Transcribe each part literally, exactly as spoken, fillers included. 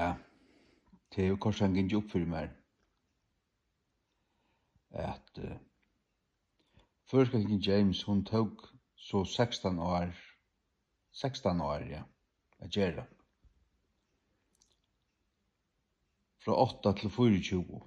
Ja, tað hevur kortini gingið upp fyri mær, at, eh, føroyska King James, hon tók so sekstan ár, sekstan ár, ja, at gera. Frá átta til fýraogtjúgu.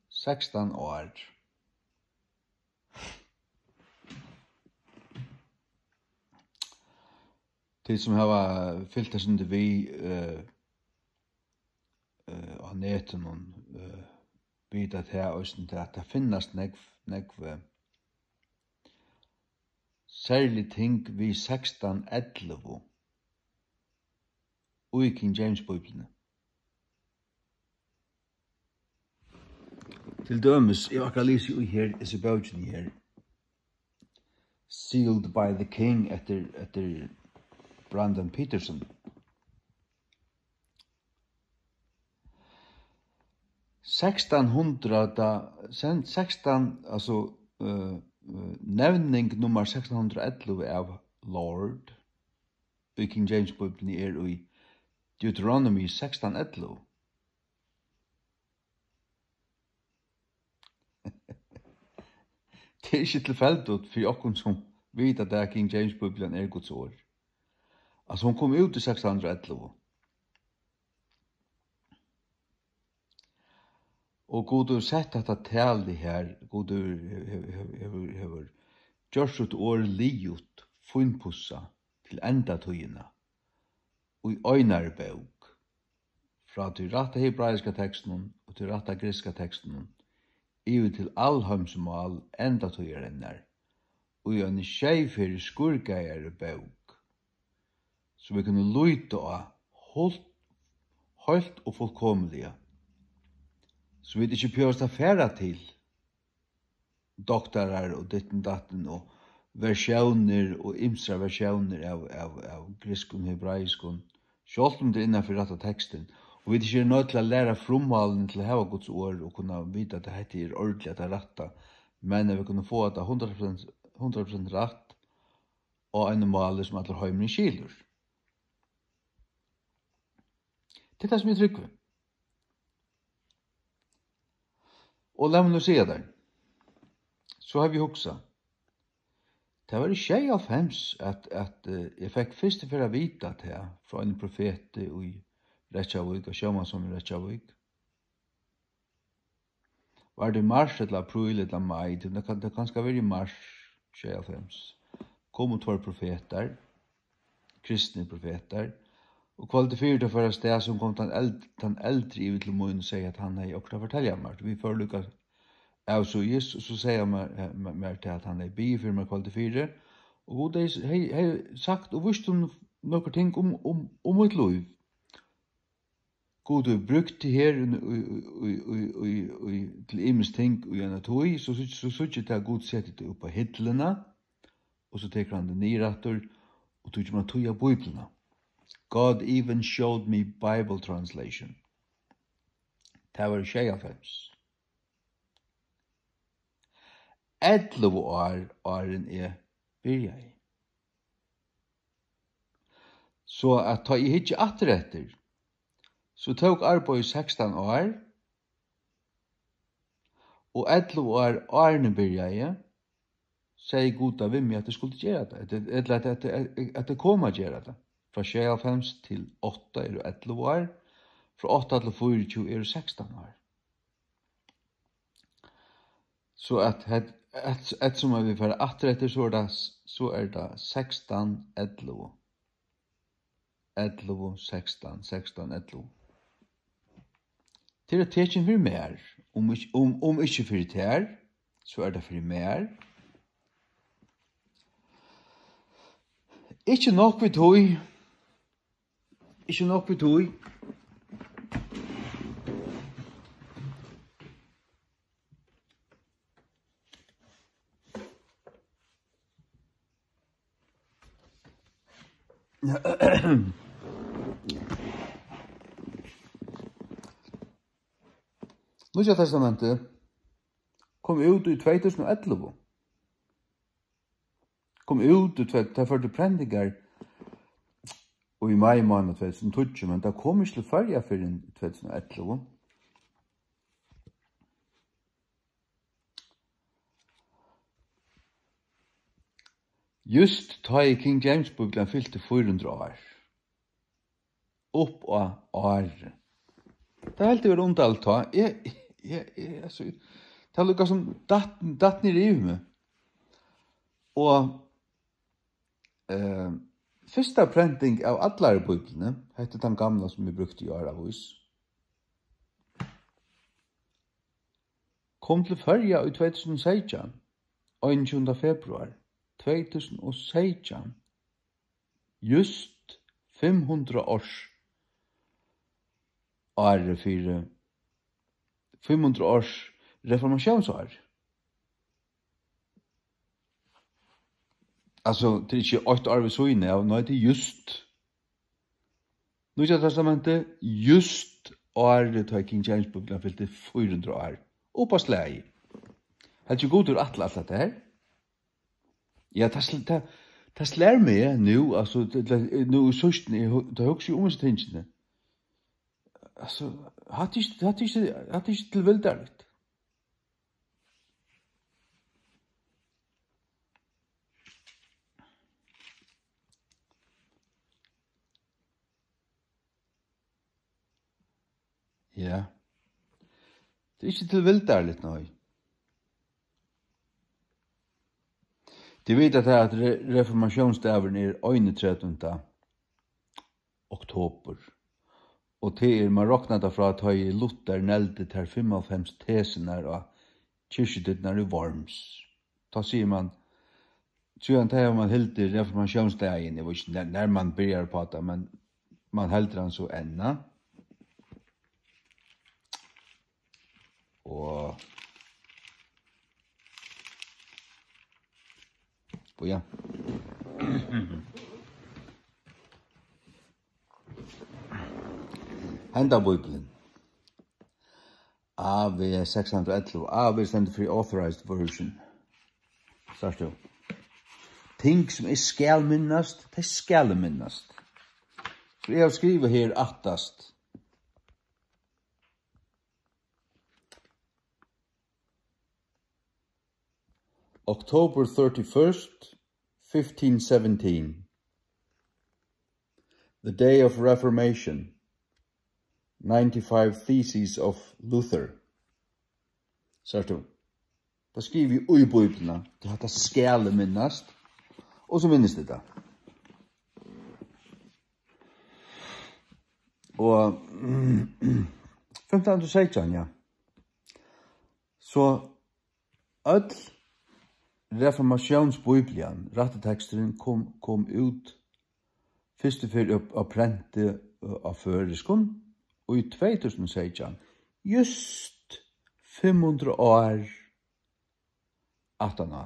Sekstan ár. Tit sum hava fylgt eitt sindur við, eh, eh, á netinum, eh, vita tað eisini, tað, at tað finnast nógv, nógv, eh, serlig ting við sekstan ellivu í King James Bíbliuni. Til dømis, eg havi akkurát lisið í her, hesi bókini her, Sealed by the King eftir, eftir Brandon Peterson. Sekstan hundrað, sen-, sekstan, altso, eh, eh, nevning nummar sekstan hundrað og ellivu av Lord í King James Bíbliuni er í Deuteronomy sekstan ellivu. Tað er ikki tilfeldigt fyri okkum, sum vita, at King James Bíblian er Guds orð. Altso, hon kom út í sekstan hundrað og ellivu. Og Gud hevur sett hetta talið her, Gud hevur, hevur, hevur, hevur, hevur gjørt sítt orð liðugt, fínpussað til endatíðina, í einari bók, frá tí rætta hebraiska tekstinum og tí rætta grikska tekstinum, yvir til alheimsmál endatíðarinnar, í eini sjeyferð skírgagari bók, so vit kunnu líta á heilt, heilt og fullkomiliga, so vit ikki behøvast at fara til doktarar og ditten datten og versjónir og ymsar versjónir av, av, av grikskum, hebraiskum, sjálvt um tað er innan fyri rætta tekstin. Og vit ikki eru noydd til at læra frummálini til at hava Guds orð og kunna vita, at hetta er ordiliga tað rætta, men at vit kunnu fáa tað hundrað prosent, hundrað prosent rætt á einum máli, sum allur heimurin skilur. Tað er tað, sum eg trúgvi. Og lat meg nú siga tær, so havi eg hugsað, tað var í sjeyoghálvfems, at, at, eh, eg fekk fyrstu ferð at vita tað frá einum profeti í Reykjavík, á Sjómanshúsinum í Reykjavík. Var tað í mars ella apríl ella mai? Tað kann, tað kanska verið í mars sjeyoghálvfems. Komu tveir profetar, kristnir profetar, og kvøldið fyri teir fóru avstað, so kom tann eld-, tann eldri yvir til mín og segði, at hann hevði okkurt at fortelja mær. Vit fóru líka avsíðis, og so segði hann mær, eh, mær, mær tað, at hann hevði biðið fyri mær kvøldið fyri, og Gud hevði, hevði, hevði sagt og víst honum nøkur ting um, um, um mítt lív. Gud hevur brúkt teg her í, í, í, til ymisk ting í eina tíð, so síggi, so síggi eg tað, Gud setir teg upp á hillina, og so tekur hann teg niður aftur, og tú kemur at týða Bíbliuna. God even showed me Bible translation. Tað var í sjeyoghálvfems. Ellivu ár, áðrenn eg byrjaði. So at tá eg hyggi aftur eftir, so tók arbeiðið sekstan ár, og ellivu ár áðrenn eg byrjaði, segði Gud við meg, at eg skuldi gera tað, at, ella at, at, at, at eg kom at gera tað. Frá sjeyoghálvfems til átta eru ellivu ár, frá átta til fýraogtjúgu eru sekstan ár. So at, at, at, at sum at vit fara aftur eftir, so er tað, so er tað sekstan ellivu. Ellivu, sekstan, sekstan, ellivu. Tað er eitt tekin fyri mær. Um ikki, um, um ikki fyri tær, so er tað fyri mær. Ikki nokk við tí. Ikki nokk við tí. Nýggja Testamentið kom út í tvey túsund og ellivu. Kom út í tvey, tey førdu prendingar í mai mánað tvey túsund og tíggju, men tað kom ikki til Føroya fyrr enn í tvey túsund og ellivu. Júst tá ið King James Bíblian fylti fýra hundrað ár. Upp á árið. Tað helt eg var undarligt tá. Eg, eg, eg, altso, tað líka sum datt, datt niður yvir meg. Og, eh, fyrsta prenting av allari Bíbliuni, hetta er tann gamla sum eg brúkti í áravís, kom til Føroya í tvey túsund og seytjan, einogtjúgunda februar tvey túsund og seytjan. Júst fimm hundrað árs árið fyri, fimm hundrað árs reformatiónsár. Altso, tað er ikki eitt ár við síðuna av, nei, tað er júst. Nýggja Testamentið, júst árið tá King James Bíblian fylti fýra hundrað ár. Upp á slagið. Heldur Gud hevur ætlað alt hetta her? Ja, tað sl-, tað, tað slær meg nú, altso, tað, tað, nú í síðstuni, eg hu-, tá hugsi eg um hesi tingini. Altso, hatta er ikki, hatta er ikki, hatta er ikki tilvildarligt. Ja. Tað er ikki tilvildarligt, nei. Tit vita tað, at re-, reformatiónsdagurin er einogtretivunda oktobur. Og tað er, man roknar tað frá, tá ið Luther negldi tær fimmoghálvfems tesurnar á kirkjudyrnar í Worms. Tá sigur man, síðan tá hevur man hildið reformatiónsdagin, eg veit ikki, nær, nær man byrjar uppá tað, men man heldur hann so enn, ha? Og, og ja. Henda Bíblian. A V seks hundrað og ellivu. A V stendur fyri Authorized Version. Sært tú? Ting sum eg skal minnast, tey skal eg minnast. So eg havi skrivað her aftast. October thirty-first, fifteen seventeen. The Day of Reformation. Ninety-five Theses of Luther. Sært tú? Tað skrivi eg í Bíbliuna. Tað, hatta skal eg minnast. Og so minnist eg tað. Og fimtan hundrað og seytjan, ja. So øll reformatiónsbíblian, rætti teksturin, kom, kom út fyrstu ferð á, á prenti, á føroyskum í tvey túsund og seytjan, júst fimm hundrað ár aftan á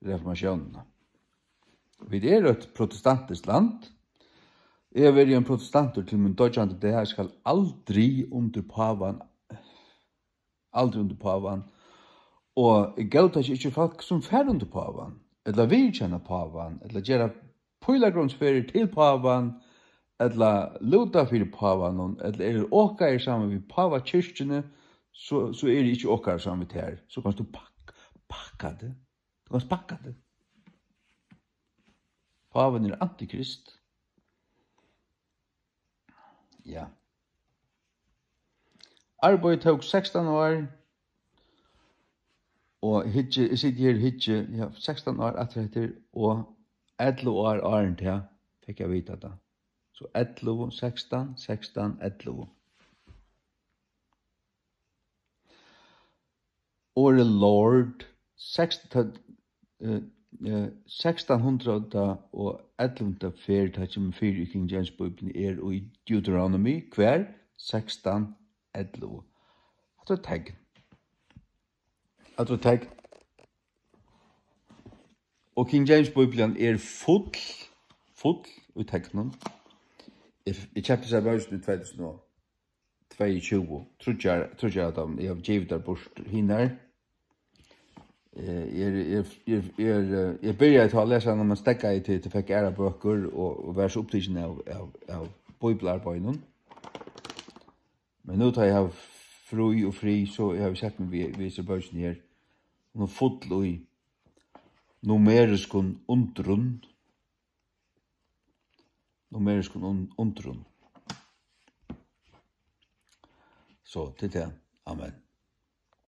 reformatiónina. Vit eru eitt protestantiskt land. Eg havi verið ein protestantur til mín doyggjandi dag. Eg skal aldri undir pávan, aldri undir pávan. Og eg góðtaki ikki fólk, sum fara undir pávan, ella viðurkenna pávan, ella gera pílagrímsferðir til pávan, ella lúta fyri pávanum, ella eru okaðir saman við pávakirkjuni, so, so eri eg ikki okaður saman við tær. So kanst tú pakka, pakka teg. Tú kanst pakka teg. Pávin er antikrist. Ja. Arbeiðið tók sekstan ár, og hyggi, eg siti her og hyggi, ja, sekstan ár aftur eftir, og ellivu ár áðrenn tað, fekk eg at vita tað. So ellivu, sekstan, sekstan, ellivu. Orðið Lord, seks-, ta-, eh, eh, sekstan hundrað og ellivu ferð, tað kemur fyri í King James Bíbliuni, er í Deuteronomy, hvar? Sekstan ellivu. Hatta er eitt tekn. Hatta er eitt tekn. Og King James Bíblian er full, full í teknum. Eg, eg keypti sær bókina í tvey túsund og tveyogtjúgu, tríggjar, tríggjar av teimum, eg havi givið tær burtur. Hinar, Eh, eg er, eg er, eg er, eh, eg byrjaði tá at lesa hana, men steðgaði til, til fekk aðrar bøkur og, og var so upptikin av, av, av bíbliuarbeiðinum. Men nú tá eg havi frí og frí, so eg havi sett meg við, við hesi bókini her. Hon er full í numeriskum undrum. Numeriskum un-, undrum. So, til tað. Amen.